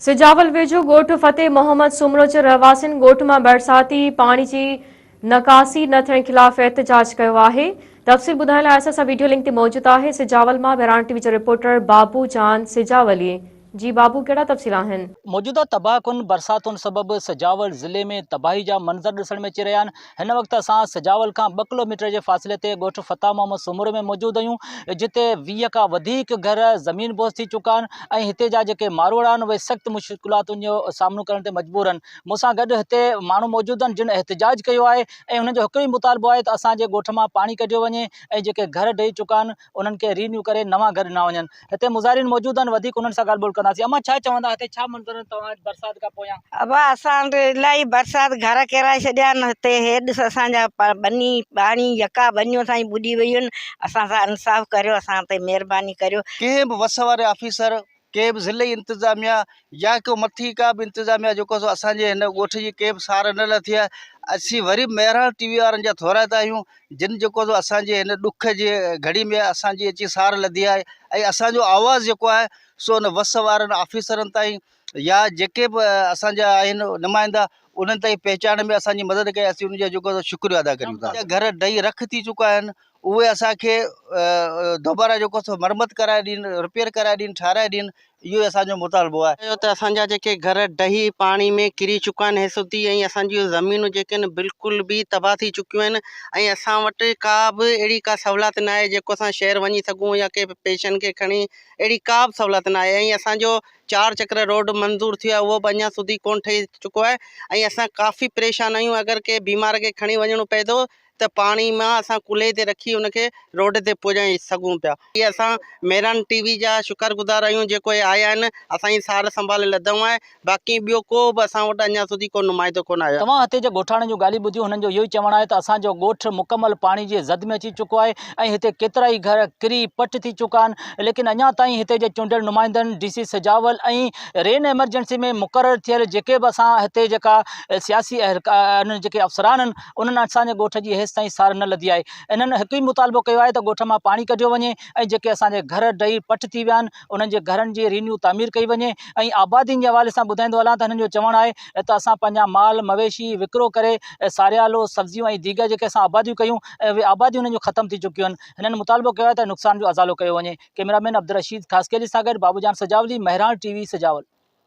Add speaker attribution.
Speaker 1: سجاول ويجهو ڳوٺ فتح محمد سومرو جي رهواسين ڳوٺ مان برساتي پاڻي جي نڪاسي نه ٿيڻ خلاف احتجاج ڪيو آهي. تفصيل ٻڌائڻ لاء اسان سان ويڊيو لنڪ تي موجود آهي سجاول مان مهراڻ ٽي وي جو رپورٽر بابو جان سجاولي. جي بابو ڪهڙا تفصيل آهن؟
Speaker 2: موجوده تباهه ڪن برساتن سبب سجاول ضلعي ۾ تباهي جا منظر ڏسڻ ۾ اچي رهيا آهن هن وقت اسان سجاول کان ٻه ڪلوميٽر جي فاصلي تي ڳوٺ فتح محمد سومرو ۾ موجود آهيون جتي 20 کان وڌيڪ گهر زمين بوس ٿي چڪا آهن ۽ هتي جا جيڪي ماروئڙا آهن اهي سخت مشڪلاتن جو سامنو ڪرڻ تي مجبور آهن مون سان گڏ هتي ماڻهو موجود آهن جن احتجاج ڪيو آهي ۽ هنن جو هڪ ئي مطالبو آهي ته اسان جي ڳوٺ مان پاڻي ڪڍيو وڃي ۽ جيڪي گهر ڊهي چڪا آهن انهن کي رينيو ڪري نوان گهر ڏنا وڃن. هتي مظاهرين موجود آهن وڌيڪ انهن سان ڳالهه ٻولهه ڪنداسين. امان ڇا چوندا هتي ڇا منظر آهن توهان وٽ برسات کان پويان.
Speaker 3: ابا اسان وٽ الاهي برسات گهر ڪيرائي ڇڏيا آهن هتي هي ڏس اسان جا ٻني ٻاڻي يڪا ٻنيون اسان جون ٻڏي ويون آهن اسان سان انصاف ڪريو اسان تي مهرباني ڪريو.
Speaker 4: ڪنهن به وس واري آفيسر ڪنهن به ضلعي انتظاميا يا ڪو مٿي ڪا به انتظاميا جيڪو سو اسان جي هن ڳوٺ جي ڪنهن به سار نه لٿي آهي اسين وري به مهراڻ ٽي وي وارن جا ٿورائتا آهيون جن جيڪو سو اسان جي هن ڏک جي گهڙي ۾ اسان جي اچي سار لڌي آهي ۽ اسان جو آواز جيڪو آهي سو ان وس وارن آفيسرن تائين يا جيڪي به اسان جا آهن نمائندا انهن تائين پهچائڻ ۾ اسان جي مدد ڪئي اسين ان جو جيڪو سو شڪريو ادا ڪريون ٿا گهر ڊهي رک ٿي چڪا آهن اهي اسان کي دوباره جيڪو سو مرمت ڪرائي ڏين رپيئر ڪرائي ڏين ٺاهرائي ڏين اهو ئي اسان جو مطالبو آهي.
Speaker 5: چيو ته اسان جا جيڪي گهر ڊهي پاڻي ۾ ڪري چڪا آهن هيسوڌي ۽ اسان جون زمينون جيڪي آهن بلڪل به تباهه ٿي چڪيون آهن ۽ اسان وٽ ڪا به اهڙي ڪا سهولت نه آهي جيڪو اسان شهر وڃي سگهون يا ڪنهن پيشنٽ کي کڻي اهڙي ڪا به سهولت نه آهي ۽ اسان جو چار چڪر روڊ منظور ٿيو آهي اهو به اڃا سوڌي ڪونه ٺهي چڪو آهي ۽ اسان ڪافي پريشان آهيون اگر ڪنهن بيمار کي کڻي وڃڻو پئي ٿو ته پاڻي مان اسان ڪلهي تي رکي ان کي روڊ تي پڄائي سگهون پيا. هي اسان ميران ٽي وي جا شڪر گذار آهيون جيڪو هي آيا آهن اسان جي سار سنڀال لڌائون آهي باقي ٻيو ڪو به اسان وٽ اڃا سوڌي ڪو نمائندو ڪونه آيو آهي.
Speaker 2: توهان هتي جي ڳوٺاڻن جون ڳالهيون ٻڌيون هنن جو اهو ئي چوڻ آهي ته اسان جو ڳوٺ مڪمل پاڻي جي زد ۾ اچي چڪو آهي ۽ هتي ڪيترائي گهر ڪري پٽ ٿي چڪا آهن ليڪن اڃا تائين هتي جي چونڊيل نمائندن D C Sujawal ۽ rain emergency ۾ مقرر ٿيل جيڪي به اسان هتي جيڪا سياسي اهلڪار جيڪي افسران آهن انهن اسان جي ڳوٺ جي هيستائين سار نه لڌي آهي. انهن هڪ ئي مطالبو ڪيو آهي ته ڳوٺ مان پاڻي ڪڍيو وڃي ۽ جيڪي اسان جي گهر ڊهي پٽ ٿي ويا آهن انهن جي گهرن جي رينيو تعمير ڪئي وڃي ۽ آبادين جي حوالي سان ٻڌائيندو هلان ته هنن جو چوڻ آهي ته اسان پنهنجا مال مويشي وڪرو ڪري ساريالو سبزيون ۽ ديگر جيڪي اسان آباديون ڪيون اهي آباديون انهن جون ختم ٿي چڪيون آهن هنن مطالبو ڪيو آهي ته نقصان جو ازالو ڪيو وڃي ڪئميرا مين عبدالرشيد خاصخيلي سان گڏ بابو جان سجاولي مهراڻ ٽي وي سجاول.